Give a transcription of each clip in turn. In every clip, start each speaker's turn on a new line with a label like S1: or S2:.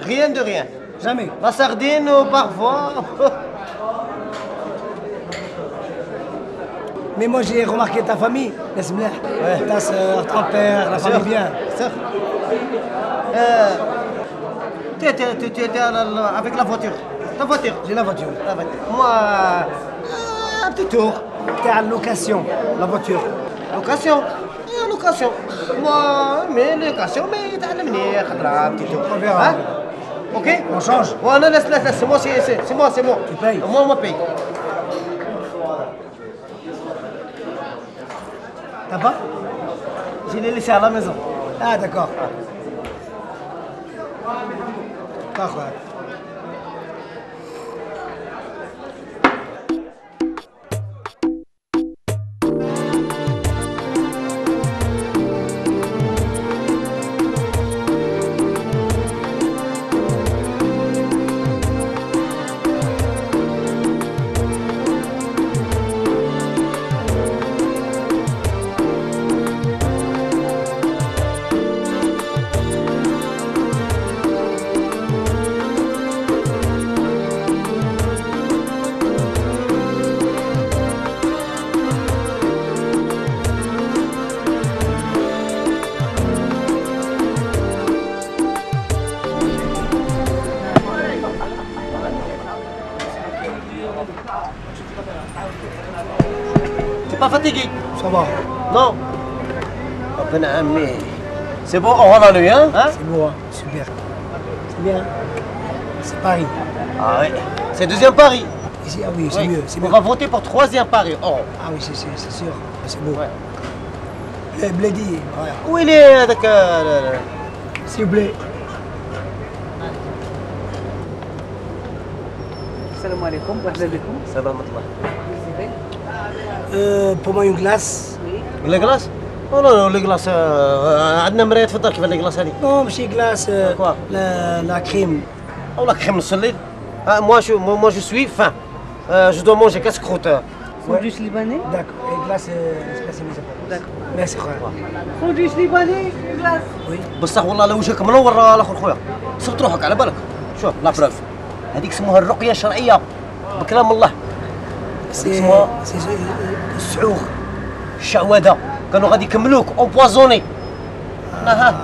S1: Rien de rien.
S2: Jamais.
S1: La sardine, parfois.
S2: Mais moi j'ai remarqué ta famille, ناس ملاح. Ta sœur, ton père, la famille bien.
S1: Sœur. Tu étais avec la voiture. Ta voiture.
S2: J'ai la voiture.
S1: La voiture. Moi, un petit tour.
S2: T'es à location, la voiture.
S1: Location. Location. Moi, mais location, mais تعلمني خضرة un petit tour.
S2: On verra.
S1: Hein? Ok?
S2: On change.
S1: Ouais, non, laisse, laisse, laisse. C'est moi, c'est moi, c'est moi.
S2: Tu payes.
S1: Moi, moi paye.
S2: T'as pas?
S1: Je l'ai laissé à la maison.
S2: Ah, d'accord. Parfait.
S1: T'es pas fatigué?
S2: Ça va.
S1: Non. ربنا عمي. C'est bon, on rentre la nuit, hein?
S2: C'est bon, hein? Super. C'est bien. C'est Paris.
S1: Ah oui. C'est deuxième Paris.
S2: Ici, ah oui, c'est
S1: oui.
S2: Mieux. C'est
S1: On
S2: mieux.
S1: va voter pour troisième Paris. Oh.
S2: Ah oui, c'est sûr. C'est beau.
S1: Ouais.
S2: Bledi. Ouais.
S1: Où il est avec
S2: S'il vous plaît.
S3: السلام عليكم, مرحبا بكم.
S1: سلام الله.
S2: Pour moi une glace.
S1: Les glaces? Non, non, non, les glaces. عندنا مرايات في الدار كيف les glaces هذه؟
S2: Non, ماشي glace.
S1: Quoi?
S2: La crème.
S1: Oh, la crème نص الليل. Ah, moi je suis faim. Je dois manger casse-croûte.
S3: Sandwich libanais.
S2: D'accord. Et glace spécialisée.
S3: D'accord.
S2: Merci خويا.
S3: Sandwich libanais, glace.
S2: Oui.
S1: بصح والله لو وجهك منور الاخر خويا. صبت روحك على بالك. شوف la preuve. هذيك اسمها الرقية الشرعية بكلام الله.
S2: c'est
S1: اسمها
S2: c'est السعوخ.
S1: الشعوذة كانوا غادي يكملوك empoisonné. اها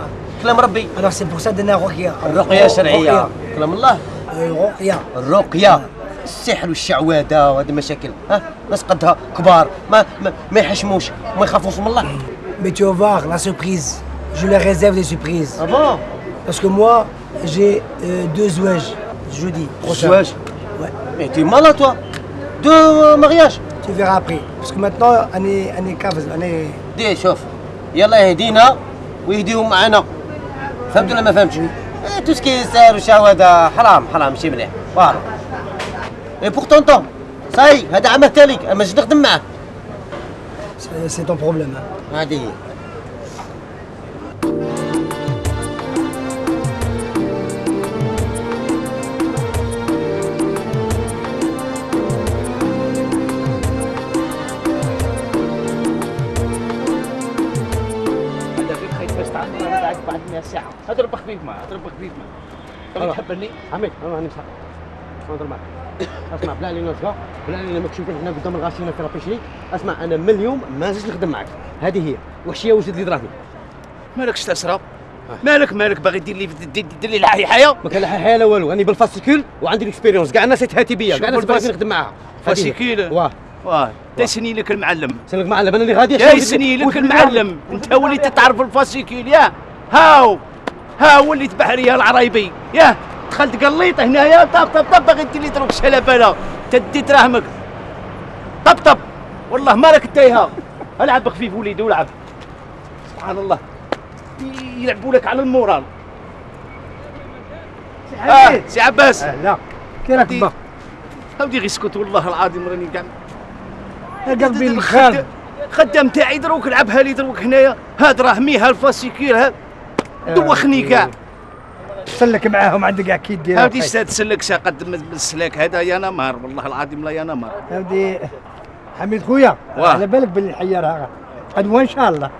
S1: كلام ربي.
S2: Alors c'est pour ça درنا رقية.
S1: الرقية الشرعية كلام الله.
S2: رقية.
S1: الرقية السحر والشعوذة وهذه المشاكل. ها ناس قدها كبار ما ما, ما يحشموش وما يخافوش من الله.
S2: Mais tu vas voir la surprise. Je leur réserve des surprises.
S1: Ah bon?
S2: Parce que moi, j'ai deux زواج jeudi prochain.
S1: زواج؟
S2: Ouais.
S1: Mais t'es malade toi. Deux mariages.
S2: Tu verras après. Parce que maintenant, on est cave, on est.
S1: دي شوف يلا يهدينا ويهديهم معنا. فهمت ولا ما فهمتش؟ Tout ce qui est سحر وشعوذة حرام حرام ماشي مليح. Voilà. Et pourtant tant ça y est هذا عام التالي ما نجي نخدم معاه.
S2: C'est ton problème.
S1: هذه هي.
S4: هذا غير خيط باش تعرف بعد بعد 100 ساعة. اضرب خفيف ما اضرب خفيف ما تحبني
S1: عمي انا راني مسحق نهضر معاك. اسمع بلا علينا صغار بلا علينا مكشوفين حنا قدام الغاشينا في la pêcherie. اسمع انا من اليوم ما نزيدش نخدم معاك. هذه هي وحشية وجد لي دراهمي.
S4: مالك استسرى؟ مالك مالك باغي دير لي دير لي الحيحيه؟
S1: ما كان لا حيحيه لا والو، راني بال fascicule وعندي l'expérience، كاع الناس تهاتي بيا، كاع الناس باغي نخدم معاها.
S4: fascicule؟
S1: واه
S4: واه تسني لك المعلم.
S1: سني لك المعلم، انا اللي غادي
S4: تسني لك المعلم، انت وليت تعرف ال fascicule يا هاو ها وليت بحرية العرايبي يا دخلت قليط هنايا طب طب طب باغي دير لي دروك شلبله تدي دراهمك طب طب والله ما راك تايهه. العب خفيف وليدي ولعب. سبحان الله يلعبوا لك على ال moral.
S2: سي عباس.
S4: سي عباس.
S2: لا كي راك با؟
S4: عاودي غير اسكت والله العظيم راني كاع
S2: قلبي الخال
S4: خدام تاعي دروك لعبها لي دروك هنايا ها دراهمي ها ال fascicule ها دوخني كاع.
S2: تسلك معاهم عندك كاع كي دير.
S4: عاودي تسلك ساقد بالسلاك هذا يا نمار والله العظيم لا يا نمار.
S2: عاودي حميد خويا على بالك باللي الحيار هذا غدوه ان شاء الله.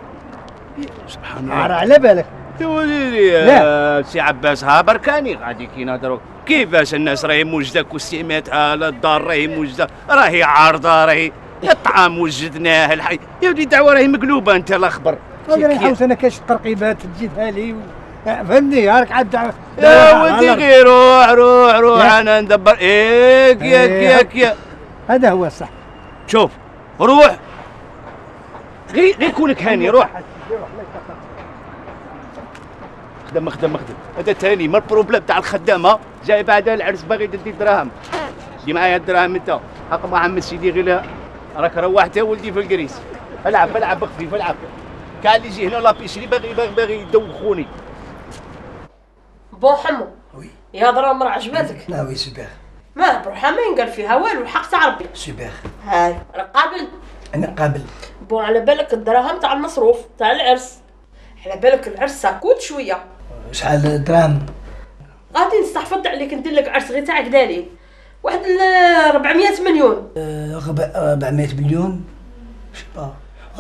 S4: سبحان الله
S2: على بالك.
S4: يا وليدي يا سي عباس ها بركاني غادي كي نهضروا كيفاش الناس راهي موجده كوستيماتها الدار راهي موجده راهي عارضه راهي الطعام وجدناه الحي يا ودي الدعوة راهي مقلوبة انت الاخبر.
S2: انا نحوس انا كاش تقرقيبات تجيبها لي فهمني راك عاد
S4: يا ودي غير روح روح روح انا ندبر ايك ياك ياك يا
S2: هذا هو الصح.
S4: شوف روح غير كونك هاني روح خدم خدم خدم. هذا ثاني ما ال problème تاع الخدامة جاي بعد العرس باغي تدي دراهم دي معايا الدراهم انت حق ما عم سيدي غير راك روحت يا ولدي في الكريس. العب العب خفيف العب كاع اللي يجي هنا la pêcherie باغي باغي باغي يدوخوني.
S5: bon حمو
S2: oui
S5: يا ضرا مرا عجباتك؟
S2: لا oui super
S5: ما بروحها ما ينقال فيها والو الحق تاع ربي
S2: سوبر.
S5: هاي راك قابل؟
S2: انا قابل.
S5: bon على بالك الدراهم تاع المصروف تاع العرس، على بالك العرس ça coûte شوية.
S2: شحال الدراهم؟
S5: غادي نستحفظ عليك ندير لك عرس غير تاع دليل واحد 400 مليون.
S2: 400 مليون je sais pas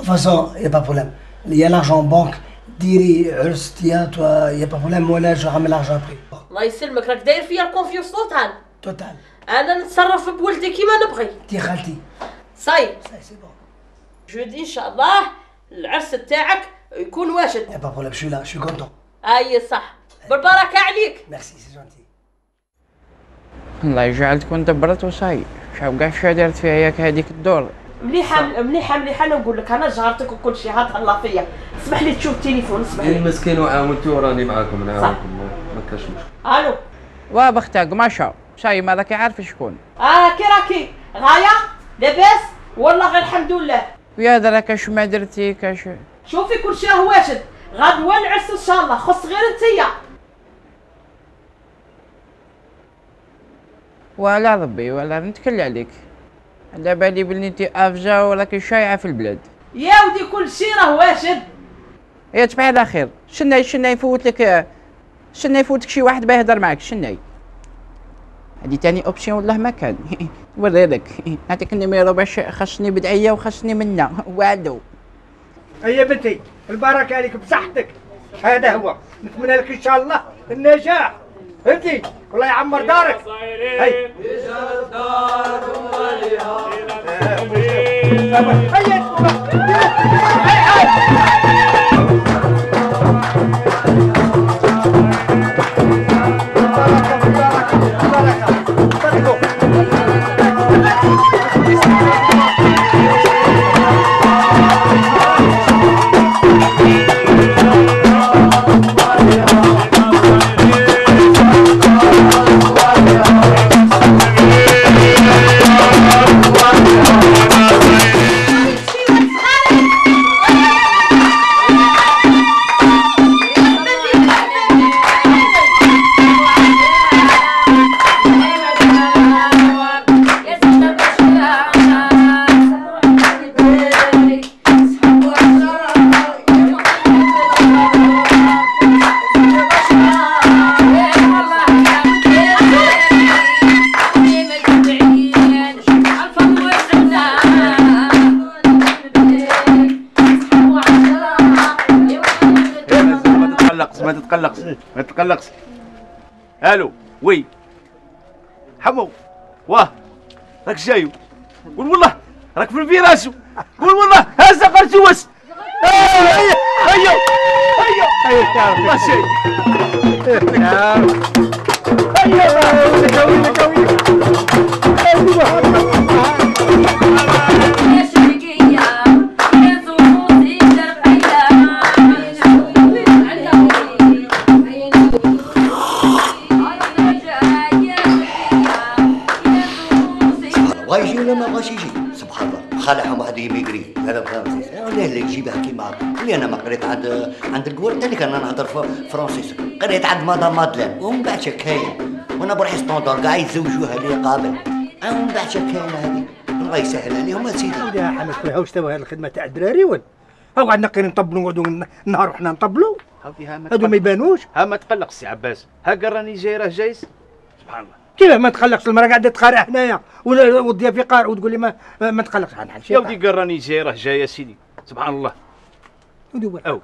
S2: façon y a pas problème y a l'argent banque ديري عرس تيا toi y a pas problème ولا je ramène l'argent après.
S5: الله يسلمك راك داير فيا ال confiance totale
S2: totale.
S5: انا نتصرف بولدي كيما نبغي.
S2: تي خالتي
S5: ça y est
S2: ça y est c'est bon
S5: jeudi ان شاء الله العرس تاعك يكون واجد.
S2: y a pas problème je suis là je suis content.
S5: اي صح بالبركة عليك.
S2: merci c'est gentil.
S6: الله يجعل تكون دبرت وصاي شاف كاع شا دارت فيها ياك هذيك الدور.
S5: مليحة مليحة مليحة. انا نقول لك انا جارتك وكل شيء هات الله فيا. اسمح لي تشوف التليفون اسمح لي.
S7: المسكين وعاونتو راني معاكم نعاونكم ما كاش مشكل.
S5: الو
S6: وا بختها قماشة صاي ما راكي عارف شكون.
S5: كي راكي غاية لاباس؟ والله غير الحمد لله.
S6: ويا درا كاش ما درتي كاش.
S5: شوفي كل شيء راه واجد غدوه العرس ان شاء الله خص غير انتيا.
S6: ولا ربي ولا نتكل عليك على بالي بلي انت افجا وراكي شايعه في البلاد.
S5: يا ودي كل شيء راه واجد.
S6: يا تبع على خير. شناي شناي يفوت لك شناي يفوتك شي واحد باه يهضر معاك شناي. هادي تاني option والله ما كان وري لك نعطيك ال numéro باش خاصني بدعية وخاصني منا والو.
S2: هيا بنتي البركة عليك بصحتك. هذا هو نتمنى لك ان شاء الله النجاح فهمتي والله يعمر دارك. هي
S4: ما تتقلقش ما تتقلقش. الو oui حمو واه راك جايو قول والله راك في ال virage قول والله هزا قرجوس. هيا هيا هيا هيا ماشي هيا وينك وينك
S8: بغا يجي ولا ما بغاش يجي سبحان الله خلعهم واحد immigré هذا فرنسيس ولا اللي يجيبها كيما اللي انا ما قريت عند الكوار ثاني كان نهضر français قريت عند madame مادلين ومن بعد كاين وانا بروحي standard كاع يتزوجوها لي قابل ومن بعد كاين هذه الله يسهل عليهم اسيدي.
S2: يا حمد خويا واش توا هذه الخدمة تاع الدراري ولا هاو قعدنا قاعدين نطبلوا نقعدوا النهار وحنا نطبلوا هادو ما يبانوش.
S4: ها ما تقلق سي عباس ها قال راني جاي راه جايز سبحان الله.
S2: كيف ما تقلقش المراة قاعدة تقارع هنايا والضياف يقارع وتقول لي ما تقلقش.
S4: يا ودي قال راني جاي راه جاي يا سيدي سبحان الله. او